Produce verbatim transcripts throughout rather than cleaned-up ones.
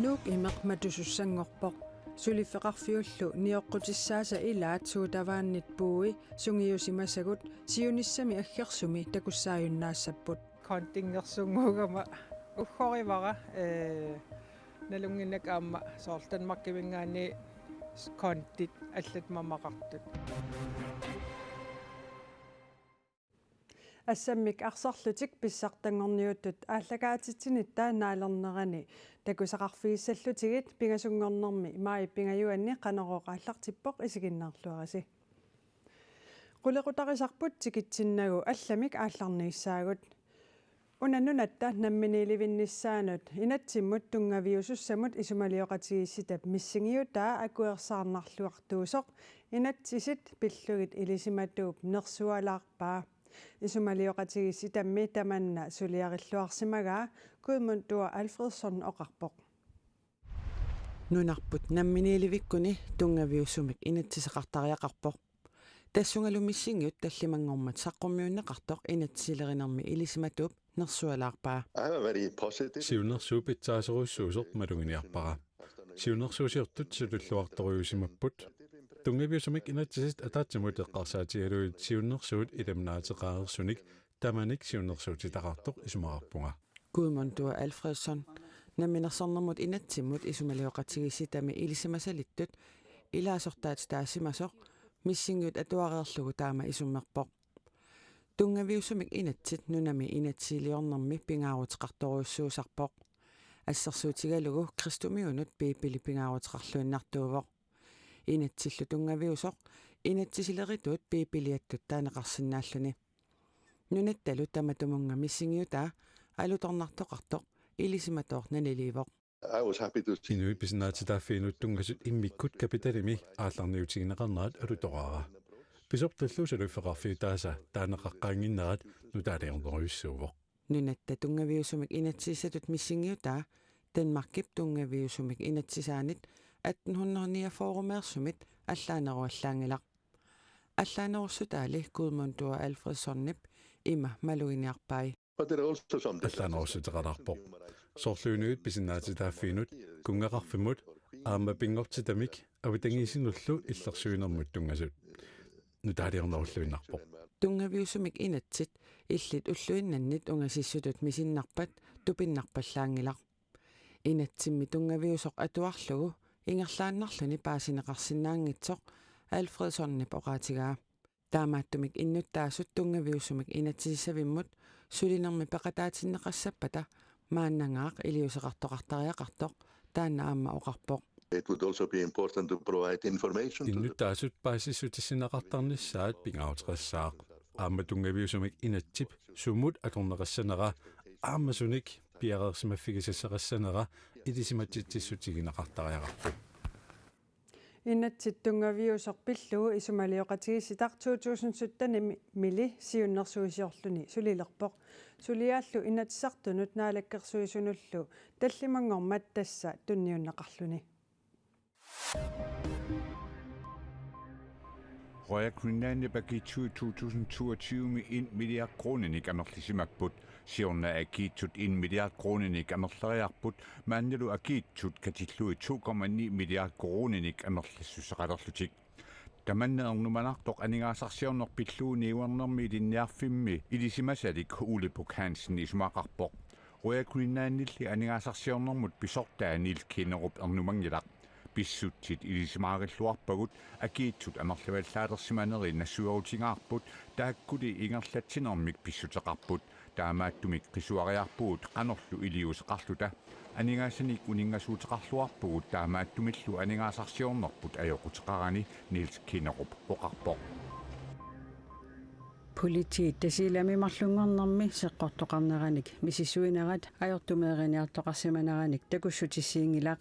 Nuuk imeq matusussanngorpoq. Suliffeqarfiullu nioqqutissaasa ilaat suutavaannit puui sungiusimasagut siunissami aggersumi takussaajunnaassapput. Kontingersunnguugama uggorivara, ee, nalunnginnakku aamma soorlu Danmarkiminngaanniit kontit allat mamaqartut. Assammik arsarlutik pissartanngorniuttut aallakaatitsinitta naalernerani takusaqarfigissallutigit pingasunngornermi maajip pingajuanni Qanorooq aallartippoq, isiginnaarluarisi. Qulequtarisarput tikitsinnagu allamik aallarniissaagut. Una nunatta namminiilivinnissaanut inatsimmut tunngaviusussamut isumalioqatigiissitap missingiutaa akuersaarnarluartuusoq inatsisit pillugit ilisimatuup nersualaarpaa. Isumalioqatigiissitammi tamanna suliarilluarsimagaa Guðmundur Alfredsson oqarpoq. Nunarput namminiilivikkuni tunngaviusumik inatsiseqartariaqarpoq. Tassungalu missingiut tallimanngormat saqqummiunneqartoq inatsisilerinermi ilisimatuup nersualaarpaa. I have a very positive Siunnersuut pitsaasorujussuusoq maluginiarpara. Siunnersuusiortut sutulluartorujuusimapput. Tunngaviusumik inatsisit ataatsimut eqqarsaatigalugit siunnersuut ilimanaateqareersunik tamanik siunnersuutitaqartoq isumaqarpunga. Guðmundur Alfredsson, Namminersornermut inatsimmut isumalioqatigiissitami ilisimasalittut ilaasortaatitaasimasoq, missingiut atuareerlugu taama isummerpoq. Tunngaviusumik inatsit nunami inatsisiliornermi pingaaruteqartorujussuusarpoq. Assersuutigalugu kristumiunut Biibili pingaaruteqarluinnartuuvoq. Inatsillu tunngaviusoq inatsisilerituut Biibiliattut taaneqarsinnaalluni. Nunattalu tamatumunnga missingiutaa alutornartoqartoq ilisimatooq naniliivoq. I was happy to see Inuit pisinnaatitaaffiinut tunngasut immikkut kapitalimi aallarniutigineqarnerat alutoraara. Pisortallu suliffeqarfiutaasa taaneqaqqaannginnerat nutaaliornerujussuuvoq. Nunatta tunngaviusumik inatsisissatut missingiutaa Danmarkip tunngaviusumik inatsisaanit atten hundrede niogfyrre-meersumit allaaneruallaanngilaq. Allaanerussutaali Guðmundur Alfredssonip ima maluginiarpai. But there are also some differences. Allaanerussuteqalaarpoq. Soorlu inuit pisinnaatitaaffiinut, kunngaqarfimmut, aamma pinngortitamik avatangiisinullu illersuinermut tunngasut. Nutaaliornerulluinnarpoq. Tunngaviusumik inatsit illit ulluinnannit ungasissutut misinnarpat tupinnarpallaanngilaq. Inatsimmi tunngaviusoq atuarlugu ingerlaannarluni paasineqarsinnaanngitsoq Alfredssonip oqaatigaa. Taamaattumik innuttaasut tunngaviusumik inatsisissavimmut sulinermi peqataatinneqassappata maannangaaq iliuuseqartoqartariaqartoq taanna aamma oqarpoq. It would also be important to provide information to the Innuttaasut paasissutissinneqartarnissaat pingaaruteqassaaq. Aamma tunngaviusumik inatsip sumut atorneqassanera aamma sunik piareersimaffigisassaqassanera ilisimatitsissutigineqartariaqarpoq. Inatsit tunngaviusoq pillugu isumalioqatigiissitaq to tusind sytten-imili siunnersuisiorluni sulilerpoq. Suliaallu Inatsisartunut Naalakkersuisunullu tallimanngormat tassa tunniunneqarluni. Royal Greenlandip akiitsui to tusind toogtyve-mi en milliard kroninik amerlisimapput. Siorna akiitsut en milliard kroninik amerleriarput, maannalu akiitsut katillugit to komma ni milliard kroninik amerlassuseqalerlutik. Tamanna ernumanartoq aningaasarsiorneq pillugu niuernermi ilinniarfimmi ilisimasalik Ole Buch Hansen isumaqarpoq. Royal Greenlandilli aningaasarsiornermut pisortaa Niels Kinnerup ernumanngilaq. Pissutsit ilisimaarilluarpagut akiitsut amerlavallaalersimaneri nassuerutigaarput, taakkuli ingerlatsinermik pissuteqarput. Taamaattumik qisuariarpugut qanorlu iliuuseqarluta. Aningaasanik uninngasuuteqarluarpugut, taamaattumillu aningaasarsiornerput ajoquteqarani, Niels Kinnerup oqarpoq. Politiit Tasiilami marlunngornermi seqqortoqarneranik misissuinerat ajortumeeriniartoqarsimaneranik takussutissiinngilaq.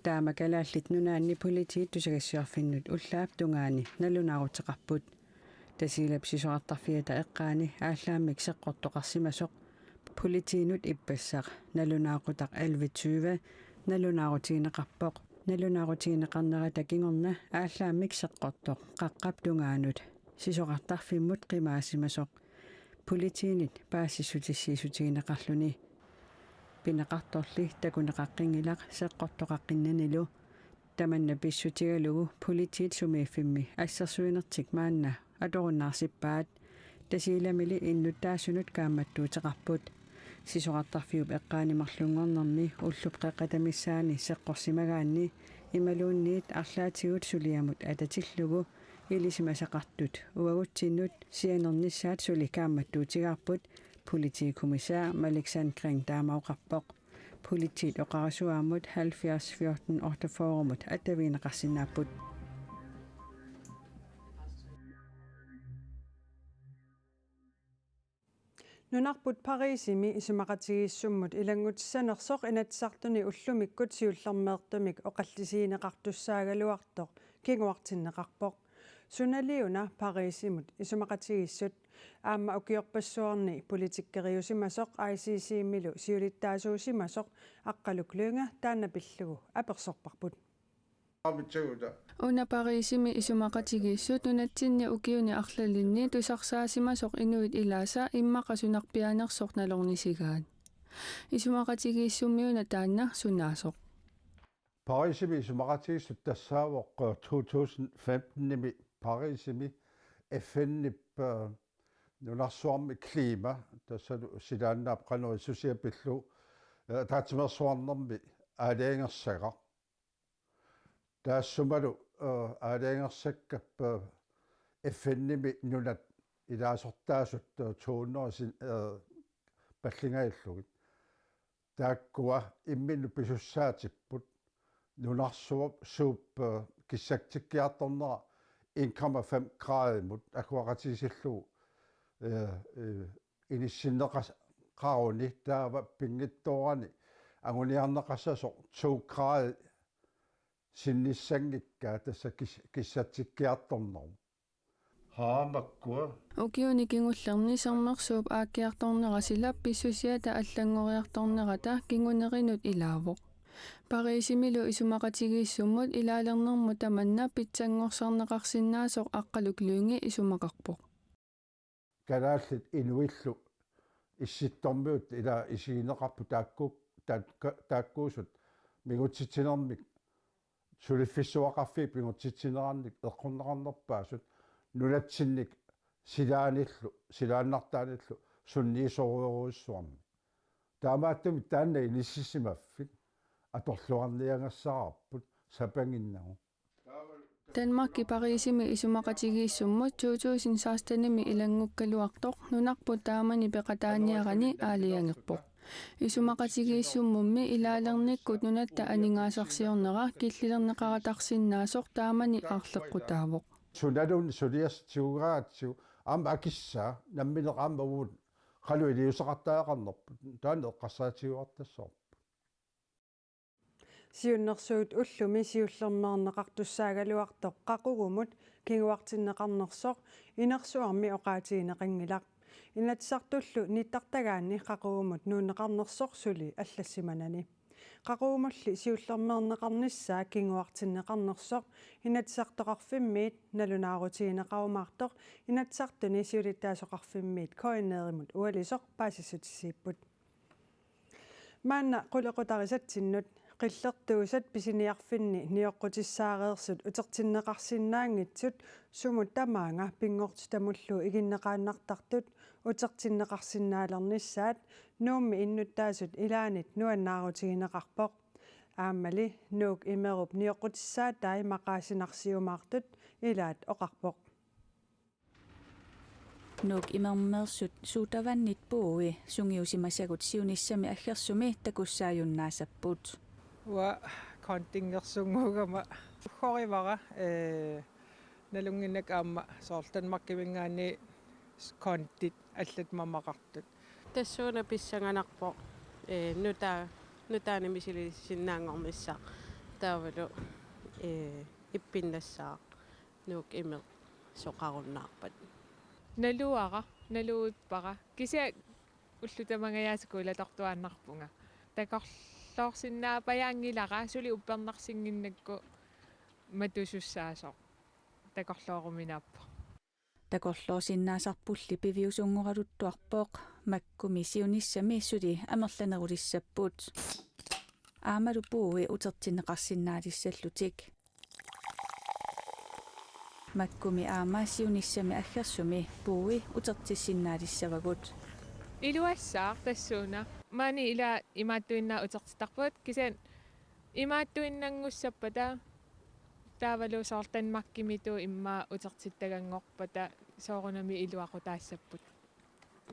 Taama Kalaallit Nunaanni Politiit tusagassiorfinnut ullaap tungaani nalunaaruteqarput. Tasiilap sisorartarfiata eqqaani aallaammik seqqortoqarsimasoq, politiinut ippassaq nalunaaqutaq elleve tyve nalunaarutigineqarpoq. Nalunaarutigineqarnerata kingorna aallaammik seqqortoq qaqqap tungaanut sisorartarfimmut qimaasimasoq politiinit paasissutissiissutigineqarluni. Pineqartorli takuneqaqqinngilaq seqqortoqaqqinnanilu. Tamanna pissutigalugu politiit sumiiffimmi assersuinertik maanna atorunnaarsippaa. Tasiilamili innuttaasunut kaammattuuteqarput. Sisorartarfiup eqqaani marlunngornermi ullup qeqqata missaani seqqorsimagaanni imaluunniit arlaatigut suliamut atatillugu ilisimasaqartut uagutsinnut sianernissaat suli kaammattuutigaarput, politikommissær Malik Sandgreen taama oqarpoq. Politiit oqarasuaammut halvfjerds fjorten otteogfyrremut attavigineqarsinnaapput. Nunarput Parisimi isumaqatigiissummut ilanngutissanersoq Inatsisartuni ullumikkut siullermeertumik oqallisigineqartussaagaluartoq kinguartinneqarpoq. Sunaliuna Parisimut isumaqatigiissut aamma ukiorpassuarni politikkeriusimasoq I C C-milu siulittaasuusimasoq Aqqaluk Lynge taanna pillugu apersorparput. Una Parisimi isumaqatigiissut nunatsinni ukiuni arlalinni tusarsaasimasoq inuit ilaasa immaqa sunarpiaanersoq nalornisigaat. Isumaqatigiissumiuna taanna sunaasoq. Parisimi isumaqatigiissut tassaavoq, eh, to tusind femtenimi Parisimi F N-ip, eh, nunarsuarmi klima, tassa silaannaap qanoq issusia pillugu, eh, ataatsimeersuarnermi aalajangersagaq. Taassumalu, eh, aalajangersakkap, eh, F N-imi nunat ilaasortaasut, eh, to hundrede sin-, eh, pallingajallugit. Taakkua imminnut pisussaatipput nunarsuup, suup, eh, kissatsikkiartornera en komma fem graadimut agguaqatigiissillugu, eh, eh, inissinneqas-, qaruni taava pinngitsoorani anguniarneqassasoq to graadi sinnissanngikkaa tassa kis-, kissatsikkiartornerup. Haamakkua. Ukiuni kingullerni sermersuup aakkiartornera silap pissusiata allanngoriartornerata kingunerinut ilaavoq. Parisimilu isumaqatigiissummut ilaalernermut tamanna pitsanngorsarneqarsinnaasoq Aqqaluk Lynge isumaqarpoq. Kalaallit inuillu Issittormiut ila isigineqarput taakku-, taakka-, taakkuusut mingutsitsinermik suliffissuaqarfiit pingutsitsinerannik eqqorneqarnerpaasut nunatsinnik silaanillu, silaannartaanillu sunniisorujorujussuarmik. Taamaattumik taanna inissisimaffik atorluarniagassaarput sapanginnagu. Danmarki Parisimi isumaqatigiissummut to tusind sekstenimi ilanngukkaluartoq nunarput taamani peqataaniarani aalajangerpoq. Isumaqatigiissummummi ilaalernikkut nunatta aningaasarsiornera killilerneqaratarsinnaasoq taamani aarleqqutaavoq. Sunaluunniit suliassat tigugaratsigu aamma akissaa nammineq aamma uagut qanoq iliuuseqartariaqarnerput taanna eqqarsaatigiuartassavarput. Siunnersuut ullumi siullermeerneqartussaagaluartoq qaqugumut kinguartinneqarnersoq inersuarmi oqaatigineqanngilaq. Inatsisartullu nittartagaanni qaqugumut nuunneqarnersoq suli allassimanani. Qaqugumulli siullermeerneqarnissaa kinguartinneqarnersoq Inatsisartoqarfimmiit nalunaarutigineqarumaartoq Inatsisartuni siulittaasoqarfimmiit K N R-imut ualisoq paasissutissiipput. Maanna qulequtarisatsinnut qillertuusat pisiniarfinni nioqqutissaareersut utertinneqarsinnaanngitsut sumut tamaanga pinngortitamullu iginneqaannartartut utertinneqarsinnaalernissaat Nuummi innuttaasut ilaanit nuannaarutigineqarpoq. Aammali Nuuk Imerup nioqqutissaatai maqaasinarsiumaartut ilaat oqarpoq. Nuuk Imermeersut suutavannit puui sungiusimasagut siunissami aggersumi takussaajunnaassapput. Uanga kontingersunnguugama uggorivara, ee, nalunnginnakku aamma soorlu Danmarkiminngaanniit kontit allat mamaqartut. Tassuuna pissanganarpoq, ee, nutaa-, nutaanik misiliisinnaanngornissaq taavalu, ee, ippinnassaaq Nuuk Imeq soqarunnaarpat. Naluara, naluuppara. Kisianni ullut tamangajaasa kuulatortuaannarpunga. Takorloorsinnaapajaanngilara suli uppernarsinnginnakku matusussaasoq. Takorlooruminaappoq. Takorloorsinnaasarpulli piviusunngoraluttuarpoq, Makkumi siunissami suli amerlanerulissapput. Aammalu puui utertinneqarsinnaalissallutik. Makkumi aamma siunissami aggersumi puui utertissinnaalissavagut. Iluassaaq tassuuna. Maani ila imaattuinnaq utertittarput, kisianni imaattuinnanngussappata, taavalu soorlu Danmarkimiittoq immaqa utertittaganngorpata soorunami iluaqutaassapput.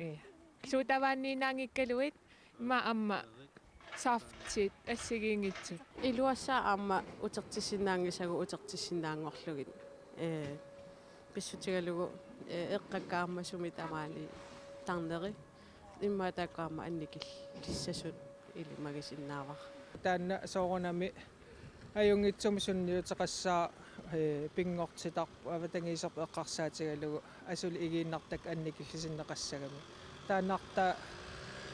Ee. Sodavandinnaanngikkaluit, immaqa aamma saftit assigiinngitsut. Iluassaaq aamma utertissinnaanngisagut utertissinnaanngorlugit. Ee, pissutigalugu, ee, eqqakka aamma sumi tamaani tarneri. Immaqa taakku aamma annikillissasut ilimagisinnaavara. Taanna soorunami ajunngitsumik sunniuteqassaaq, ee, pinngortitarpoq avatangiiserput eqqarsaatigalugu asuli igiinnartakkat annikillisinneqassagami. Taannartaa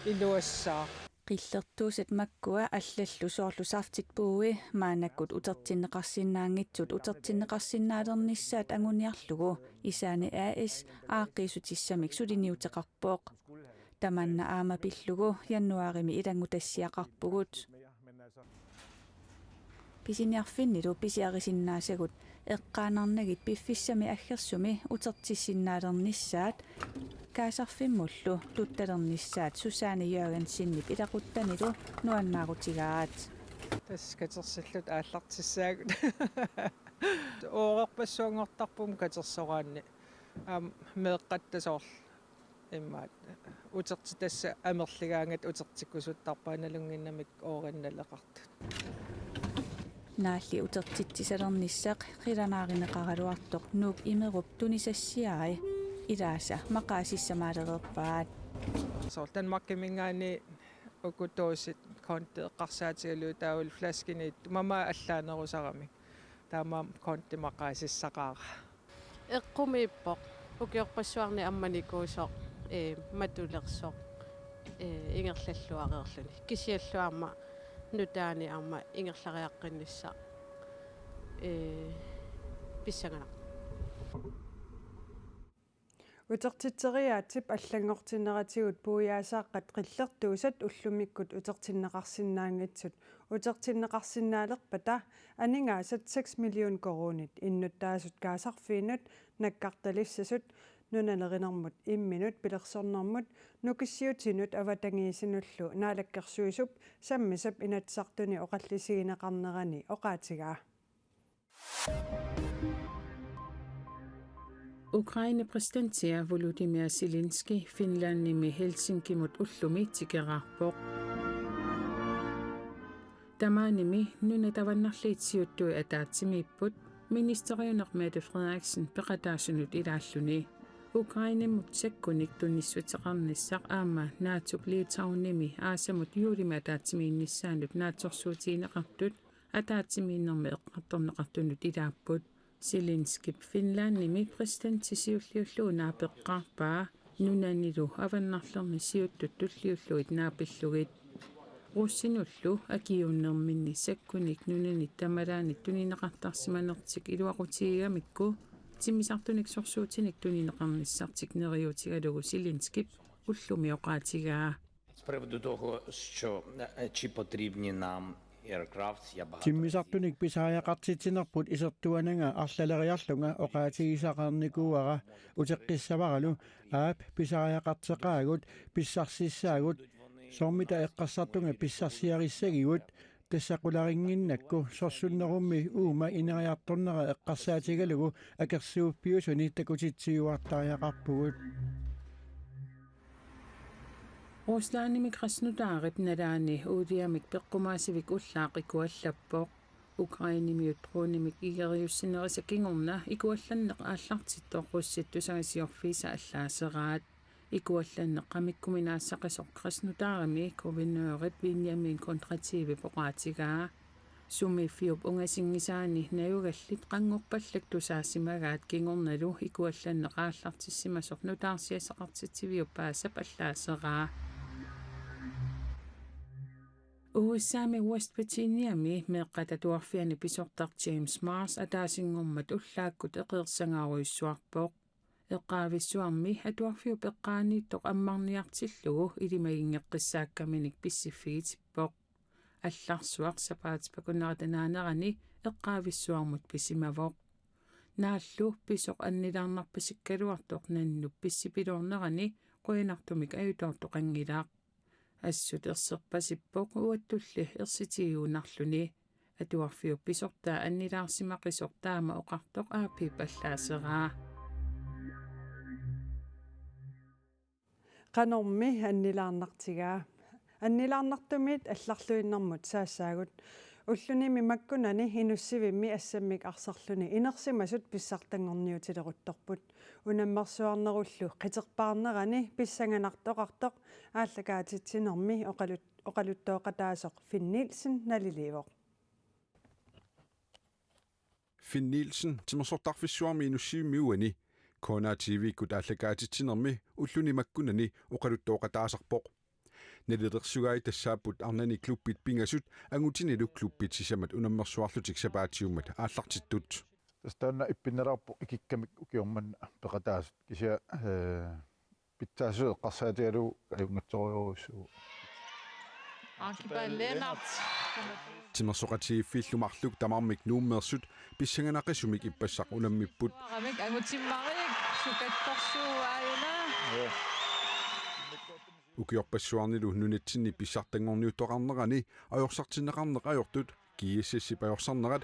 iluassaaq. Qillertuusat makkua allallu soorlu saftit puui maannakkut utertinneqarsinnaanngitsut utertinneqarsinnaalernissaat anguniarlugu Isaani A/S aaqqiissutissamik suliniuteqarpoq. Tamanna aamma pillugu januaarimi ilanngutassiaqarpugut. Pisiniarfinnilu pisiarisinnaasagut eqqaanarnagit piffissami aggersumi utertissinnaalernissaat kaasarfimmullu tuttalernissaat Susanne Jørgensenip ilaquttanilu nuannaarutigaat. Tassa katersilluta aallartissaagut. Oororpassuanngortarput katersoraanni. Aamma meeqqatta soorlu immaqa utertitassat amerligaangatta utertikkusuttarpaat nalunnginnamik oorinnaleqartut. Naalli utertitsisalernissaq qilanaarineqaraluartoq Nuuk Imerup tunisassiai ilaasa maqaasissamaalereerpaat. Soorlu Danmarkiminngaanniit uku dåsit konti eqqarsaatigalugit taavalu flaskiniittut mamaat allaanerusaramik. Taamaammat konti maqaasissaqaara. Eqqumiippoq, ukiorpassuarni ammanikuusoq, ee, matulersoq, ee, ingerlalluareerluni. Kisiallu aamma nutaani aamma ingerlariaqqinnissaq, ee, pissanganaq. Utertitseriaatsip allanngortinneratigut puiaasaaqqat qillertuusat ullumikkut utertinneqarsinnaanngitsut utertinneqarsinnaalerpata aningaasat seks million koruunit innuttaasut kaasarfiinut, nakkartalissasut, nunalerinermut imminut, pilersornermut, nukissiutinut avatangiisinullu Naalakkersuisup sammisap Inatsisartuni oqallisigineqarnerani oqaatigaa. Ukraine præsidentia Volodymyr Zelensky Finlandimi Helsinkimut ullumi tikeraarpoq. Tamaanimi nunat avannarliit siuttui ataatsimiipput, ministeriuneq Mette Frederiksen peqataasunut ilaalluni. Ukrainemut sakkunik tunissuteqarnissaq aamma NATO Litauenimi aasamut juulimi ataatsimiinnissaanut naatsorsuutigineqartut ataatsimiinnermi eqqartorneqartunut ilaapput. Zelenskyp Finlandimi præsidentip siulliullugu naapeqqaarpaa nunanilu avannarlermi siuttut tulliullugit naapillugit. Russinullu akiuunnerminni sakkunik nunanit tamalaanit tunineqartarsimanertik iluaqutigigamikku timmisartunik sorsuutinik tunineqarnissartik neriuutigalugu Zelenskyp ullumi oqaatigaa. З приводу того, що, е, чи потрібні нам aircraft, я багато разів Timmisartunik pisariaqartitsinerput isertuananga arlaleriarlunga oqaatigisaqarnikuuara uteqqissavaralu, aap, pisariaqarteqaagut, pissarsissaagut, soormita eqqarsartunga pissarsiarissagigut, tassa qularinnginnakku sorsunnerummi uuma ineriartornera eqqarsaatigalugu akersuuffiusuni takutitsiuartariaqarpugut. Ruslandimi Krasnodarip nalaani uuliamik peqqumaasivik ullaaq ikuallappoq. Ukrainemiut dronemik igeriussinerisa kingorna ikuallanneq aallartittoq russit tusagassiorfiisa allaaseraa. Ikuallanneq qamikkuminaassaqasoq Krasnodarimi guvernørip Veniamin Kondratjevip oqaatigaa. Sumiiffiup ungasinngisaani najugallit qanngorpallak tusaasimagaat kingornalu ikuallanneq aallartissimasoq nutaarsiassaqartitsiviup paasap allaaseraa. U S A-mi West Virginiami meeqqat atuarfianni pisortaq James Mars ataasinngormat ullaakkut eqeersangaarujussuarpoq. Eqqaavissuarmi atuarfiup eqqaaniittoq ammarniartillugu ilimaginngeqqissimagamik pissiffigitippoq. Allarsuaq sapaatip akunnerata-naanerani eqqaavissuarmut pisimavoq. Naallu pisoq annilaarnarpasikkaluartoq nannup pissipilornerani qujanartumik ajutoortoqanngilaq. Assut erserpasippoq uattulli ersitigigunarluni. Atuarfiup pisortaa annilaarsimaqisoq taama oqartoq A P-p allaaseraa. Qanormi annilaarnartigaa? Annilaarnartumit allarluinnarmut saassaagut. Ullunimi makkunani Inussivimmi assammik arsarluni inersimasut pissartanngorniutileruttorput. Unammersuarnerullu qiterpaarnerani pissanganartoqartoq aallakaatitsinermi oqalut-, oqaluttooqataasoq Finn Nielsen naliliivoq. Finn Nielsen, timersortarfissuarmi Inussivimmi uani, K N R T V-kkut aallakaatitsinermi ulluni makkunani oqaluttooqataasarpoq. Nalilersugai tassaapput arnani klubbit pingasut angutinilu klubbit sisamat unammersuarlutik sapaatiummat aallartittut. Tassa taanna ippinnalaarpoq ikikkamik ukioq manna peqataasut, kisianni, ee, pitsaasut eqqarsaatigalugu ajunngitsorujussuuvoq. Archibald Lennert. Timersoqatigiiffiillu marluk tamarmik Nuummeersut pissanganaqisumik ippassaq unammipput. Aramik angutimmarik sukattorsuup aajuna. Ukiorpassuarnilu nunatsinni pissartanngorniuttoqarnerani ajorsartinneqarneq ajortut G S S-ip ajorsarnerat.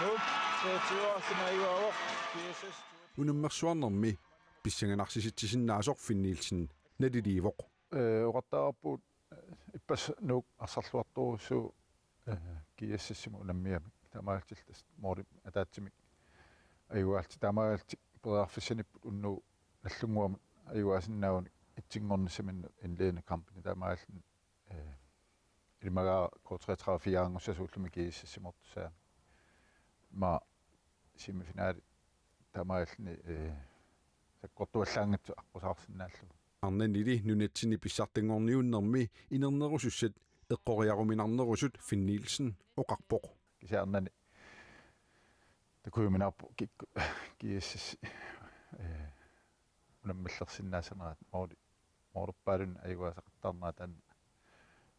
Nuuk, treogtyve-uarluni ajugaavoq, G S S. Unammersuarnermi pissanganarsisitsisinnaasoq Finn Nielsen naliliivoq. Ee, oqartarpugut, ee, ippassaq Nuuk arsarluartorujussuuvoq, ee, G S S-imut unammigamik. Taamaalillutik tassa måli ataatsimik ajugaalluni. Taamaalillutik periarfissaniipput unnugu Nagdlunguamut ajugaasinnaagunik etsinngornissaminnut indledende kampini, taamaalilluni, ee, ilimagaara K treogtredive fire-nngussasoq ullumi G S S-imoortussaagami. Aamma semifinali taamaalilluni, ee, sakkortuallaanngitsoq aqqusaarsinnaallugu. Arnanili nunatsinni pissartanngorniunnermi inernerusussat eqqoriaruminarnerusut Finn Nielsen oqarpoq. Kisianni arnani takujuminaarpoq kikkut G S S, ee, unammillersinnaassanerat, måli-, målerpaalunnik ajugaasaqattaarnerat taanna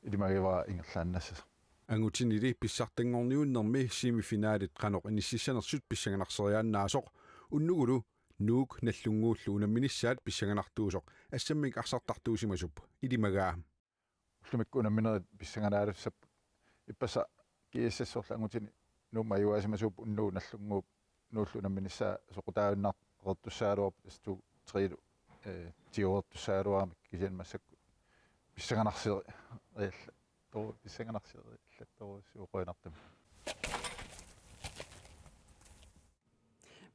ilimagivara ingerlaannassasoq. Angutinili pissartanngorniunnermi semifinalit qanoq inississanersut pissanganarseriaannaasoq, unnugulu Nuuk Nagdlunguullu unamminissaat pissanganartuusoq assammik arsartartuusimasup ilimagaa. Ullumikkut unamminerit pissanganaalussapput. Ippassaq G S S-orlu angutini Nuummut ajugaasimasuupput, unnugu Nagdlunguup Nuullu unamminissaa soqutaavinnaartussaagaluarpoq, S to tre-lu, ee, tioreertussaagaluaramik, kisianni massakkut pissanganarsiallattoru-, pissanganarsiallattorujussuuvoq qujanartumik.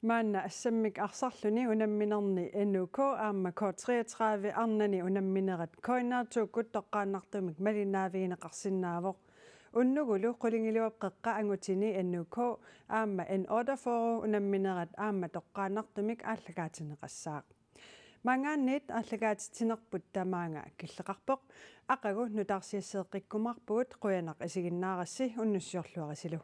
Maanna assammik arsarluni unamminerni N U K aamma K treogtredive arnani unamminerat K N R to-kkut toqqaannartumik malinnaavigineqarsinnaavoq. Unnugulu qulingiluat qeqqa angutini N U K aamma N otteogfyrre unamminerat aamma toqqaannartumik aallakaatinneqassaaq. Maanngaanniit aallakaatitsinerput tamaanga killeqarpoq. Aqagu nutaarsiasseeqqikkumaarpugut, qujanaq isiginnaarassi, unnussiorluarisilu.